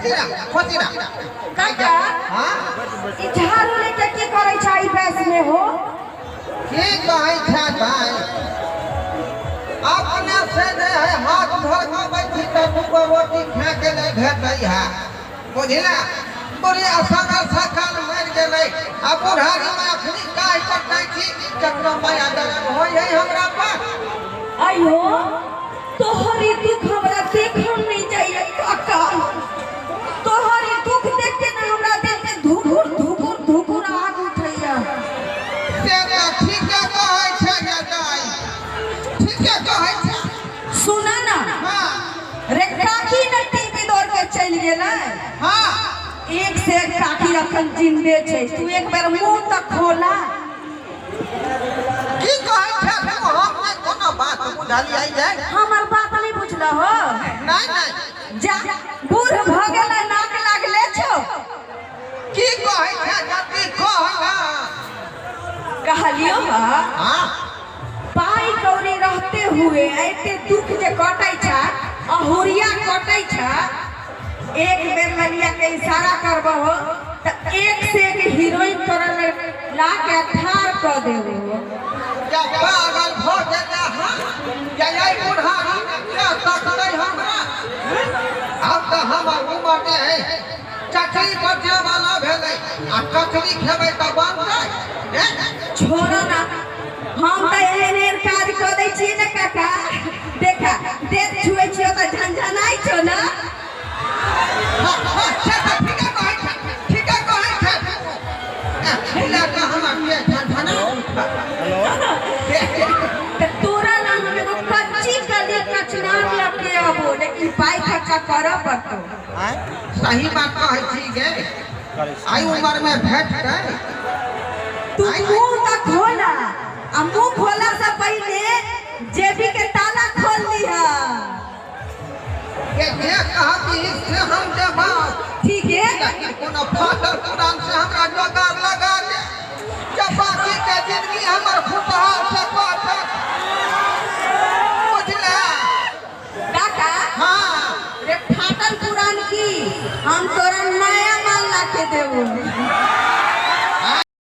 खोसी ना, खोसी ना। काका, हाँ। ई झाड़ू लेके की करै छै ई बैस में हो? की कहै छै भाई, अपने से जे है हाथ धर के बैठी तऽ दूगो रोटी खाए के नहि भेटै है, बुझला? बुढ़ी असगर सकाल मरि गेलै आ बुढ़ारी में अखनी काहि कटै छी, ककरो माया दर्द होइ है हमरा पर? अयो, तोहर ई दुख हमरा देखल नहीं जाइए काका। तोहर ई दुख देख के ना हमरा दिल में धुकुर धुकुर धुकुर आग उठैया। से तऽ ठीके कहै छै गे दाइ, ठीके कहै छै। सुना ना। हाँ। रे काकी ने टीवी दौड़ के चलि गेलै। हाँ। एक से एक काकी अखन जिंदे छै, तू एक बेर मुंह तक खोला। की कहै छै तू? हम नहि कोनो बात बुझलियै गे। हमर बात नहीं बुझल हो? नहि नहि। जा, बूढ़ भ गेलै, नाक लागले छौ। की कहै छै, जल्दी कह ना। कहलियो हा। हाँ। पाई कौड़ी रहते हुए एते दुख जे कटै छै, अहुरिया कटै छै। एक बेर ललिया के इशारा करबहो तऽ एक से एक हीरोइन तोरा लग ला के ठाड़ कऽ देबो। या पागल भऽ गेलै हँ या एहि बुढ़ारी मे के तकतै हमरा? आब तऽ हमर उमर जे है चटनी बचे वाला भेलै, आ चटनी खेबै तऽ बनतै हे? छोड़ो ना, हम तऽ एहन एहन काज कऽ दै छियै ने काका। देखा, देह छुए छियो तऽ झनझनाइ छौ ना? हाँ, हाँ, से तऽ ठीके कहै छै, ठीके कहै छै तू। ए, छुला कऽ हमर देह झनझना उठल। तऽ तोरा ना हम एगो कच्ची कली कचनार लऽ के अबो, लेकिन पाइ खर्चा करऽ पड़तौ। सही बात कहै छी गे, आइ उमर में भेटतै? तू मुंह तऽ खोला, आ मुंह खोला से पहिले जेबी के ताला खोल लिहा। के जे कहबी से हम देबौ। ठीक है। लेकिन कोनो फाटल पुरान से हमरा जोगार लगा दे, जब बाकी के जिंदगी हमर खुशहाल से कटत, बुझला? काका। हाँ। रे फाटल पुरान की, हम तोरा नया माल ला के देबो।